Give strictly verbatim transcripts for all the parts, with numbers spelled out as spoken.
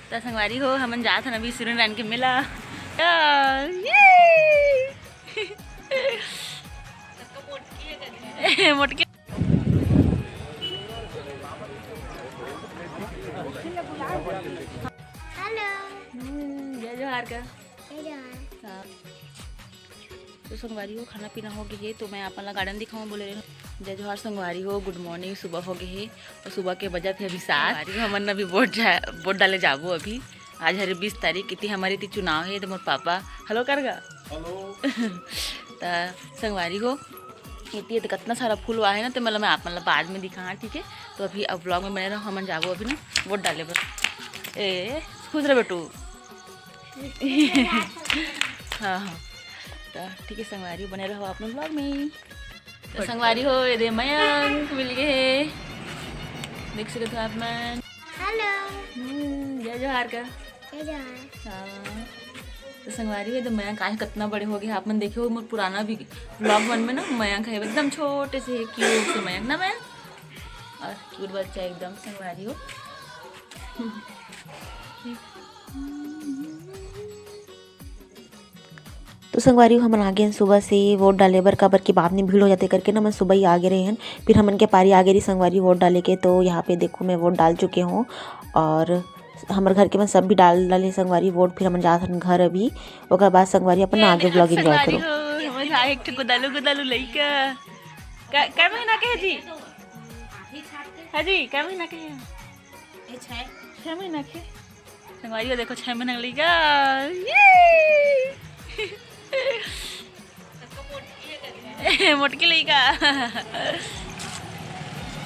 त संगवारी हो, हमन जात हन अभी सूर्यनारायण के मेला। आ, ये! मोटकी। हेलो। हम्म, जय जोहार का। जय जोहार। हाँ। तो संगवारी हो, खाना पीना हो गे हे, तो मैं आप मन ला garden दिखाऊं बोले रहे हूँ। जय जोहार संगवारी हो, good morning, सुबह हो गे हे और सुबह के बजत हे अभी सात। संगवारी हो, हमन अभी वोट जा-, वोट डाले जाबो अभी। आज हरे बीस तारीख, इति हमर इति चुनाव हे, तो मोर पापा, हेलो कर गा। हेलो। त संगवारी हो, इति तो कतना सारा फूल हुआ है ना, तो मतलब मैं आप मन ला बाद में दिखा, ठीक है? तो अभी अब vlog में बने रहो, हमन जाबो अभी ना वोट डाले बर। ए, खुश रह बेटू। हाँ, हाँ। तो ठीक है संगवारी, बने रहो आप मन vlog में। तो संगवारी हो, ये दे मयंक मिल गए हे, देख सकत हो आप मन। हेलो। हम्म, जय जोहार का। जय जोहार। हाँ। तो संगवारी हो, ये दे मयंक आज कतना बड़े हो गए, आप मन देखे हो मोर पुराना भी vlog मन में ना, मयंक है एकदम छोटे से, cute से मयंक ना मयंक, और cute बच्चा एकदम संगवारी हो। तो संगवारी हो, हमन आ गे हन सुबह से वोट डाले बर, काबर कि बाद में भीड़ हो जाथे करके ना, हमन सुबह ही आ गे रहे हन। फिर हमन के पारी आ गे रही संगवारी वोट डाले के, तो यहाँ पे देखो मैं वोट डाल चुके हूँ और हमर घर के मन सब भी डाल डाले संगवारी वोट। फिर हमन जात हन घर अभी, ओकर बाद संगवारी अपन आगे vlog enjoy करो। हो, हमर हा एक ठो गुदालू गुदालू लइका। कै, कै महीना के है जी? हाँ जी, कै महीना के है? छह महीना के। संगवारी हो, देखो, छह महीना के लइका। ये! मोटकी लइका।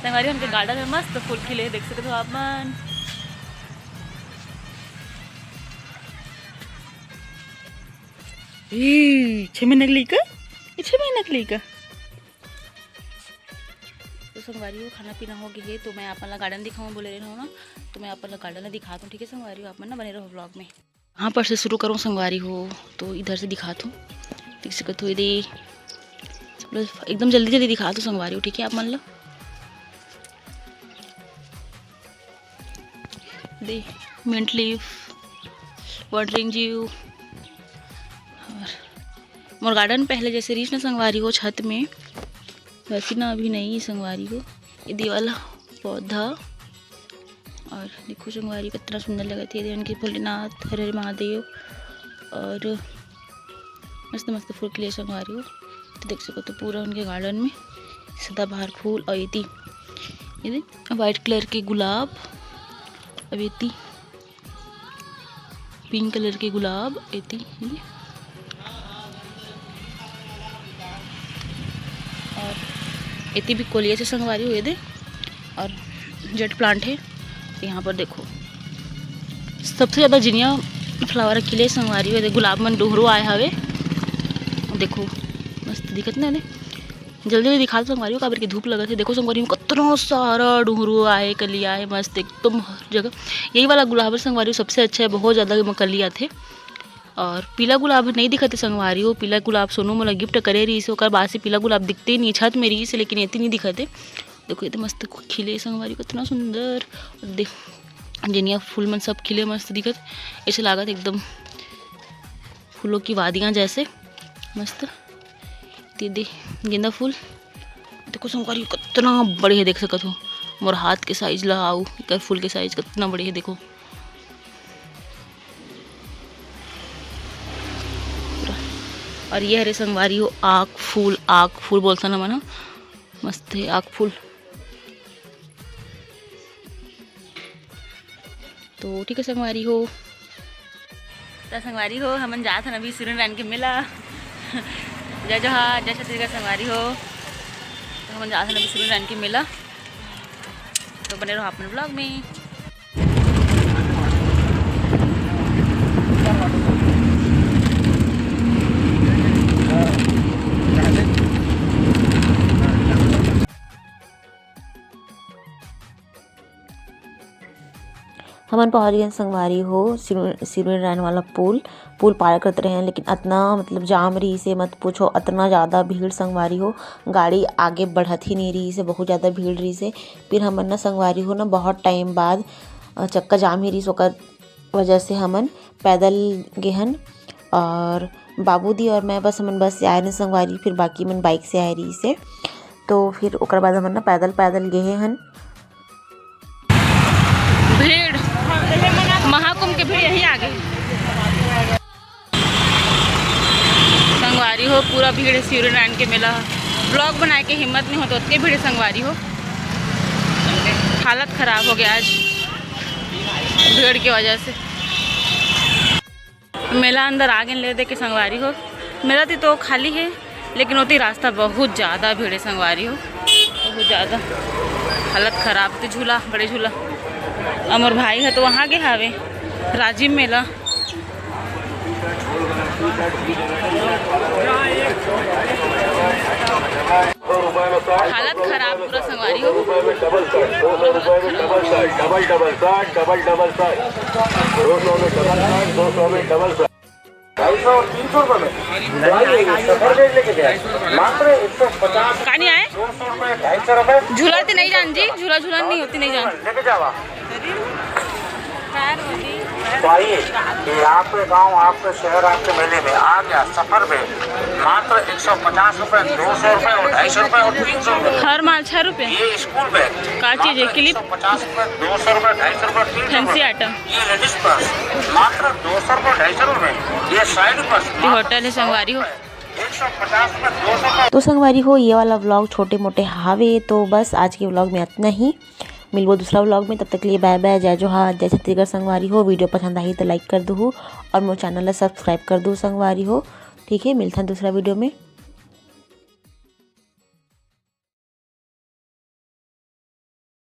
संगवारी, हमके garden में मस्त फूल खिले हे, देख सकत हो आप मन। ई, छह महीना के लइका? ई छह महीना के लइका? तो संगवारी हो, खाना पीना हो गे हे, तो मैं आप मन ला garden दिखाऊं बोले रहे हूँ ना, तो मैं आप मन ला garden ला दिखात हूँ, ठीक है संगवारी हो, आप मन ना बने रहो vlog में। कहाँ पर से शुरू करूँ संगवारी हो, तो इधर से दिखात हूँ, देख सकत हो, ये दे, सब लोग एकदम जल्दी जल्दी दिखात हूँ संगवारी हो, ठीक है आप मन ला। दे, mint leaf, wandering jew, और मोर garden पहले जैसे रहीस ना संगवारी हो छत में, वैसी ना अभी नहीं संगवारी हो। ये दे वाला पौधा, और देखो संगवारी कितना सुंदर लगत हे, ये दे उनके भोलेनाथ, हर हर महादेव, और मस्त मस्त फूल खिले संगवारी हो। तो देख सकत हो पूरा उनके garden में सदाबहार फूल, और ये दे, ये दे white colour के गुलाब, अब ये दे pink colour के गुलाब, एती, और एती भी कोलिया से संगवारी हो ये दे, और jet plant है। तो यहाँ पर देखो, सबसे ज़्यादा जिनिया flower खिले संगवारी हो ये दे, गुलाब मन डोहरो आए हवे। देखो, मस्त दिखत ना ये दे। जल्दी जल्दी दिखा दो संगवारी हो, काबर के धूप लगत हे। देखो संगवारी हो, कतना सारा डुहरू आहे, कली आहे, मस्त एकदम हर जगह। यही वाला गुलाब संगवारी हो सबसे अच्छा है, बहुत ज़्यादा एमा कली आथे। और पीला गुलाब नहीं दिखत हे संगवारी हो, पीला गुलाब सोनू मोला gift करे रहीस हे, ओकर बाद से पीला गुलाब दिखते ही नहीं, छत में रहीस हे लेकिन एती नहीं दिखत हे। देखो ये तो मस्त खिले संगवारी हो, कितना सुंदर। देख, जनिया फूल मन सब खिले, मस्त दिखत, ऐसे लागत एकदम फूलों की वादियाँ जैसे, मस्त। ये दे गेंदा फूल, देखो संगवारी कितना बड़े हे, देख सकत हो मोर हाथ के size ला, आऊ एकर फूल के size कितना बड़े हे, देखो। और ये हरे संगवारी हो आँख फूल, आँख फूल बोलथन हमन ह, मस्त हे आँख फूल। तो ठीक है संगवारी हो। त संगवारी हो, हमन जात हन अभी सूर्यनारायण के मेला। जय जोहार, जय छत्तीसगढ़ संगवारी हो। तो हमन जात हन अभी सूर्यनारायण के मेला, तो बने रहो आप मन vlog में। हमन पहुँच गेन संगवारी हो सिरू-, सिरूनारायण वाला पुल। पुल पार करत रहेन, लेकिन अतना मतलब जाम रहिसे, मत पूछो, अतना ज़्यादा भीड़ संगवारी हो, गाड़ी आगे बढ़त ही नहीं रहिसे, बहुत ज़्यादा भीड़ रहिसे। फिर हमन ना संगवारी हो ना बहुत time बाद, अ, चक्का जाम ही रहिस, ओकर वजह से हमन पैदल गे हन और बाबू दी और मैं बस, हमन बस से आए रहेन संगवारी, फिर बाकी मन बाइक से आए रहिसे। तो फिर ओकर बाद हमन ना पैदल पैदल गे हन। भीड़, महाकुंभ के भीड़ यहीं आ गई। संगवारी हो, पूरा भीड़ है सूर्यनारायण के मेला। ब्लॉग बनाए के हिम्मत नहीं होता, उतनी भीड़ है संगवारी हो। हालत खराब हो गया आज भीड़ की वजह से। मेला अंदर आ गए ले दे के संगवारी हो। मेला ती तो खाली है, लेकिन ओती रास्ता बहुत ज़्यादा भीड़ है संगवारी हो, बहुत ज़्यादा। हालत खराब थी। झूला, बड़े झूला, अमर भाई है तो वहाँ गे हावे राजिम मेला। हालत खराब पूरा संगवारी हो। डबल डबल साठ, डबल डबल साठ, डबल डबल साठ, दो सौ में डबल साठ, दो सौ में डबल साठ। ढाई सौ और तीन सौ रुपए में। तो आइए, ये सफर बैग लेके जाए। मात्र एक सौ पचास, का नहीं आए? दो सौ रुपए, ढाई सौ रुपए। झूला ती नहीं जान जी, झूला झूला नहीं होती, नहीं जान। लेके जाओ आप। तो आइए, ये आपके गांव, आपके शहर, आपके मेले में आ गया सफर बैग। मात्र एक सौ पचास रुपए, दो सौ रुपए और ढाई सौ रुपए और तीन सौ रुपए। हर माल छः रुपये। ये स्कूल बैग। का चीज़ है? मात्र क्लिप? एक सौ पचास रुपए, दो सौ रुपए, ढाई सौ रुपए, तीन सौ फैंसी रुपए। आइटम। ये लेडीज पर्स मात्र दो सौ रुपए, ढाई सौ रुपए। ये साइड पर्स ये होटल है संगवारी हो। एक सौ पचास रुपए, दो सौ रुपए। तो संगवारी हो, ये वाला व्लॉग छोटे मोटे हावे। तो बस आज के व्लॉग में इतना ही। मिलबो दूसरा व्लॉग में, तब तक के लिए बाय बाय, जय जोहार, जय छत्तीसगढ़ संगवारी हो। वीडियो पसंद आई तो लाइक कर दूहू और मोर चैनल ला सब्सक्राइब कर दूहू संगवारी हो। ठीक है, मिलथन दूसरा वीडियो में।